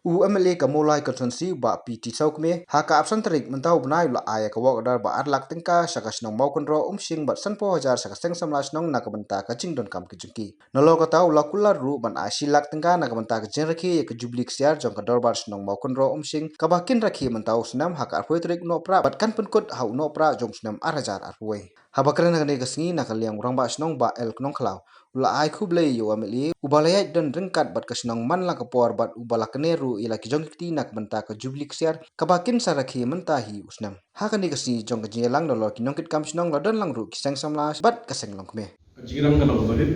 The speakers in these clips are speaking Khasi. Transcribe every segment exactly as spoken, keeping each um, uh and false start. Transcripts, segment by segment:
U M L A ka Mawlai Constituency, Bah P T Sawkmie, ha ka arphew san tarik mynta u bnai u la ai ïa ka work order ba ar lak tyngka sha ka shnong Mawkynroh Umshing bad sanphew hajar sha ka seng samla shnong na ka bynta ka jingdonkam ka jong ki. Nalor kata u la kular ruh ban ai shi lak tyngka na ka bynta ka jingrakhe ïa ka Jubilee Ksiar jong ka Dorbar Shnong Mawkynroh Umshing kaba kin rakhe mynta u snem ha ka arphew tarik u Nohprah bad kan pynkut ha u Nohprah jong u snem ar hajar arphew wei. Haba kren ha kane ka sngi na ka liang u Rangbah Shnong Bah L Knongkhlaw u la ai khublei ïa u M L A uba la ïaid don ryngkat bad ka shnong man la ka por bad uba la kane ruh ïa la ki jong ki kti na ka bynta ka Jubilee Ksiar kaba kin sa rakhe mynta hi u snem. Ha kane ka sngi jong ka jingïalang nalor ki nongkitkam shnong la don lang ruh ki seng samla bad ka seng longkmie. Ka jingïalang ka long ba rit.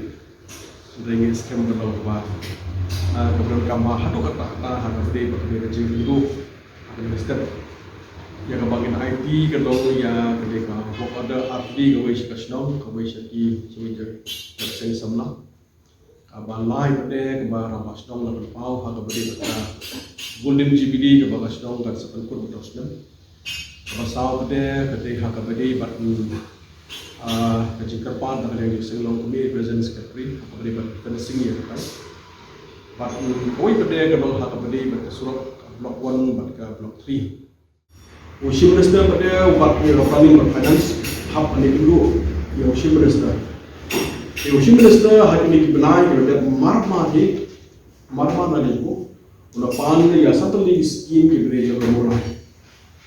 Hynrei ngi skhem ka long ba, ah, ka ban kam ba haduh katta katta ha kaba dei bad ka dei ka jingïalang ruh ha kane ka step. Ïa kaba ngin aiti ka long ïa ka dei ka work order artylli, kawei sha ka shnong, kawei sha ki, sha ki seng samla. Kaba lai pat de kaba Rangbah Shnong la pynpaw ha kaba dei bad ka Golden Jubilee kaba ka shnong kan sa pynkut mynta u snem. Kaba saw pat de ka dei ha kaba dei bad, mm, ah, ka jingkyrpad na ka liang jong u seng longkmie, President, Secretary, ha kaba dei bad ka Tana Sing ïa ka. Bad, mm, kawei pat de ka long ha kaba dei bad ka surok ka Block One bad ka Block Three. U Chief Minister pat de u bat ïa ka Planning bad Finance, hap ban ïakynduh ïa u Chief Minister. Ïa u Chief Minister ha kine ki bnai kiba dep marmar hi, marmar na lyngngoh, u la pan ïa sa tylli ki scheme kiba dei jong ka Mawlai.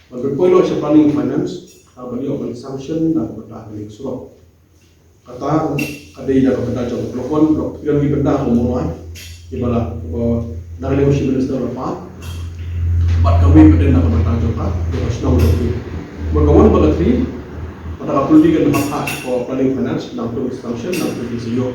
Ban pynpoi noh sha Planning Finance, ha ban ïoh ban sanction na ka bynta kane ka surok. Kata ka dei na ka bynta jong Block One, Block Three, ki bynta ka Mawlai. Kiba la, kiba na ka liang u Chief Minister la pan. Bad kawei pat de na ka bynta jong ka, jong ka shnong jong ki. Ba ka One bad ka Three, kata ka pynlong kan hap ha ka Planning Finance, nangta ki sanction, nangta ki sa ïoh.